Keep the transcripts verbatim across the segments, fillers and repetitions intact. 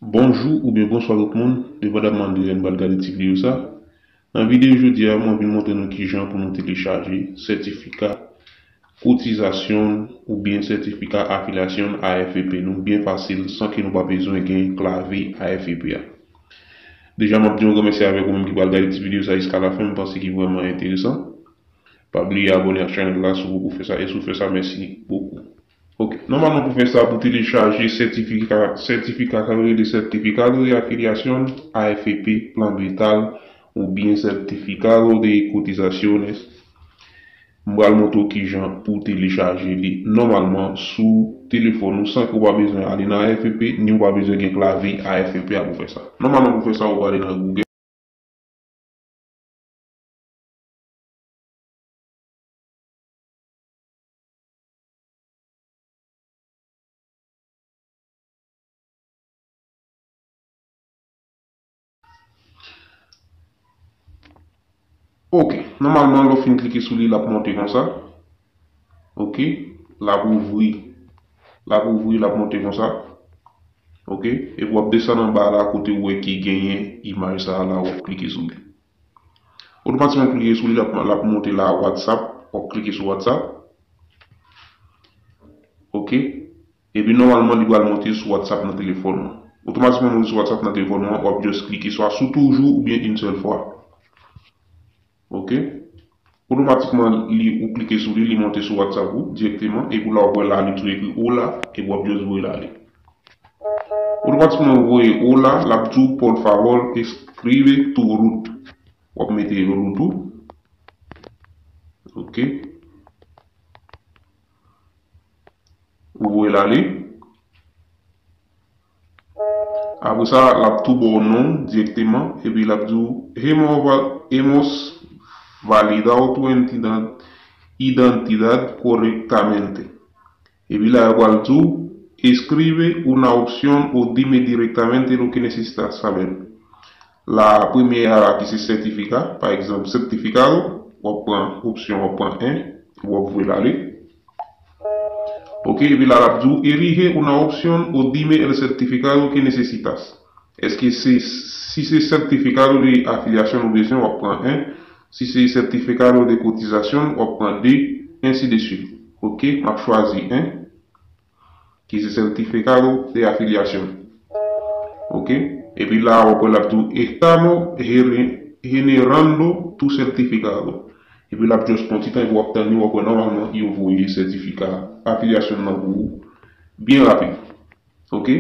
Bonjou oubyen bonswa tout moun, depandamman de lè n pral gade ti videyo sa. Nan videyo jodi a, mwen vin montre nou kijan pou nou telechaje sètifika kotizasyon oubyen sètifika afilyasyon A F P P nou byen fasil san ke nou pa bezwen gen klavye A F P P a. Deja, m ap di yon gran mèsi avèk ou menm ki pral gade ti videyo sa jiska lafen, m panse ki vrèman enteresan. Pa bliye abòne ak chanèl la si w poko fè sa, e si w fè sa, mèsi bokou. Ok, nòmalman pou fè sa, pou telechaje sètifika, sètifika sa yo rele certificado de afiliación A F P, Plan Vital, oubyen certificado de cotizaciones, m pral montre w kijan pou telechaje li nòmalman sou telefòn ou san ke w pa bezwen ale nan A F P, ni w pa bezwen gen klavye A F P a pou fè sa. Nòmalman pou fè sa, ou prale nan Google. Ok, nòmalman, lè w fin klike sou li, l ap monte konsa. Ok, l ap ouvri. L ap ouvri, l ap monte konsa. Ok, epi w ap desann anba la kote w wè ki genyen imaj sa a la, w ap klike sou li. Otomatikman, w klike sou li, l ap, l ap monte la, WhatsApp, w ap klike sou WhatsApp. Ok, epi nòmalman, li pral monte sou WhatsApp nan telefòn ou. Otomatikman, monte sou WhatsApp nan telefòn ou, w ap just klike swa sou toujours oubyen une seule fois. Ok. Otomatikman, li, ou klike sou li, li monte sou WhatsApp ou dirèkteman, epi la, w ap wè la, li tou ekri hola, epi w ap just voye l ale. Otomatikman, ou voye hola, l ap di w por favor escribe tu root. W ap mete root ou. Ok. Ou voye l ale. Apre sa, l ap tou ba w non dirèkteman, epi l ap di w, "Hemos va-, hemos validado tu entidad, identidad correctamente." Epi la, yo pral di w, "Escribe una opción o dime directamente lo que necesitas saber." La, premye a la ki se sètifika, pa egzanp, certificado, w ap pran opsyon, w ap pran en, w ap voye l ale. Ok, epi la, l ap di w, "Elige una opción o dime el certificado que necesitas." Èske se, si se certificado de afiliación ou bezwen, w ap pran en. Si se certificado de cotización, w ap pran de, ainsi de suite. Ok, m ap chwazi en, ki se certificado de afiliación. Ok, epi la, w ap wè l ap di w, "Estamos gene-, generando tu certificado." Epi l ap just pran ti tan, epi w ap tann li, w ap wè nòmalman, yo voye sètifika afilyasyon nan pou ou byen rapid. Ok?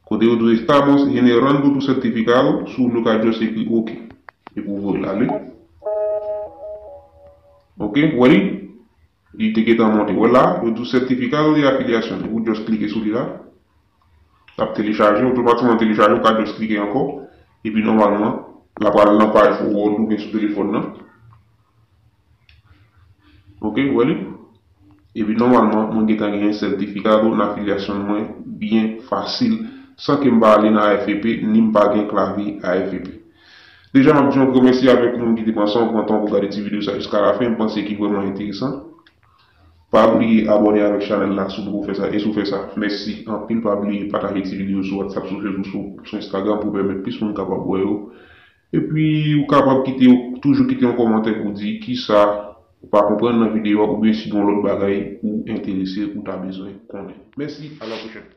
Kote yo di w, "Estamos generando tu certificado", sou ou ka just ekri ok. Epi w voye l ale. Ok, wè li? Li te gentan monte. Wè la, yo di w certificado de afiliación. Epi w just klike sou li la. L ap telechaje, otomatikman telechaje, ou ka just klike ankò. Epi nòmalman, l ap al nan paj Word ou byen sou telefòn nan. Ok, wè li? Epi nòmalman, mwen gentan genyen certificado de afiliación mwen byen fasil, san ke m pa ale nan A F P, ni m pa gen klavye A F P. Deja, m ap di yon gran mèsi avèk moun ki te pran san yo pran tan pou gade ti videyo sa jiska lafen. M panse ki vrèman enteresan. Pa bliye abòne avèk chanèl la si w poko fè sa. E si w fè sa, mèsi anpil. Pa bliye pataje ti videyo sou WhatsApp, sou Facebook, sou, sou Instagram pou pèmèt plis moun kapab wè yo. Epi, ou kapab kite, toujou kite yon kòmantè pou di kisa ou pa konprann nan videyo a oubyen si gen yon lòt bagay ou enterese ou ta bezwen konnen. Mèsi, a la pwochèn.